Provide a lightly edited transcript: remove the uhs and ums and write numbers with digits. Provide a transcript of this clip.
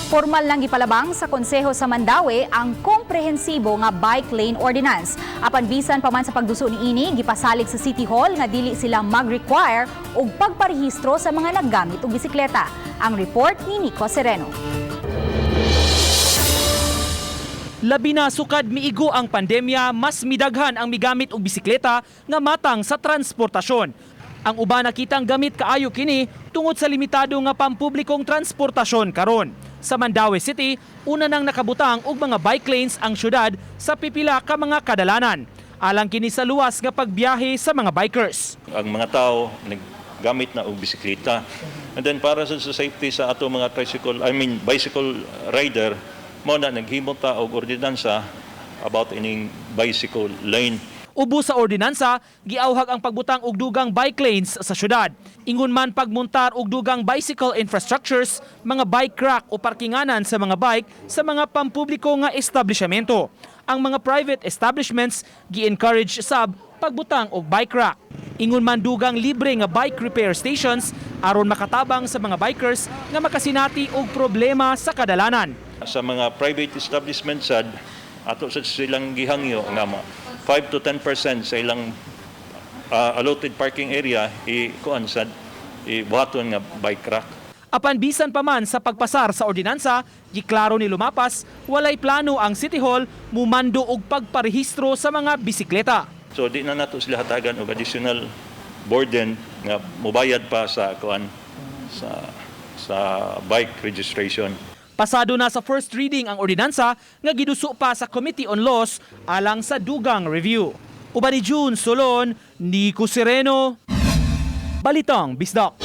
Formal nang gipalabang sa Konseho sa Mandaue ang komprehensibo nga Bike Lane Ordinance. Apan bisan pa man sa pagduso niini, gipasalig sa City Hall nga dili sila mag-require og pagparehistro sa mga naggamit og bisikleta. Ang report ni Nico Sereno. Labi na sukad miigo ang pandemya, mas midaghan ang migamit og bisikleta nga matang sa transportasyon. Ang uban nakitang gamit kaayo kini tungod sa limitado nga pampublikong transportasyon karon. Sa Mandaue City, una nang nakabutang og mga bike lanes ang syudad sa pipila ka mga kadalanan. Alang kini sa luwas nga pagbiyahe sa mga bikers. Ang mga tao naggamit na og bisikleta. And then para sa safety sa ato mga tricycle, I mean bicycle rider, mao na naghimo ta og ordinansa about ining bicycle lane. Ubos sa ordinansa, giawhag ang pagbutang og dugang bike lanes sa syudad. Ingon man pagmuntar og dugang bicycle infrastructures, mga bike rack o parkinganan sa mga bike sa mga pampubliko nga establishmento. Ang mga private establishments gi-encourage sab pagbutang og bike rack. Ingon man dugang libre nga bike repair stations aron makatabang sa mga bikers nga makasinati og problema sa kadalanan. Sa mga private establishment sad, ato sa silang gihangyo nga 5 to 10% sa ilang allotted parking area i kuan sad, ibuhaton nga bike rack. Apan bisan pa man sa pagpasar sa ordinansa, giklaro ni Lumapas, walay plano ang City Hall mumando og pagparehistro sa mga bisikleta. So di na nato sila hatagan og additional burden nga mobayad pa sa kuan sa bike registration. Pasado na sa first reading ang ordinansa nga giduso pa sa Committee on Laws alang sa dugang review. Uban ni June Solon, Nico Sereno, Balitang Bisdak.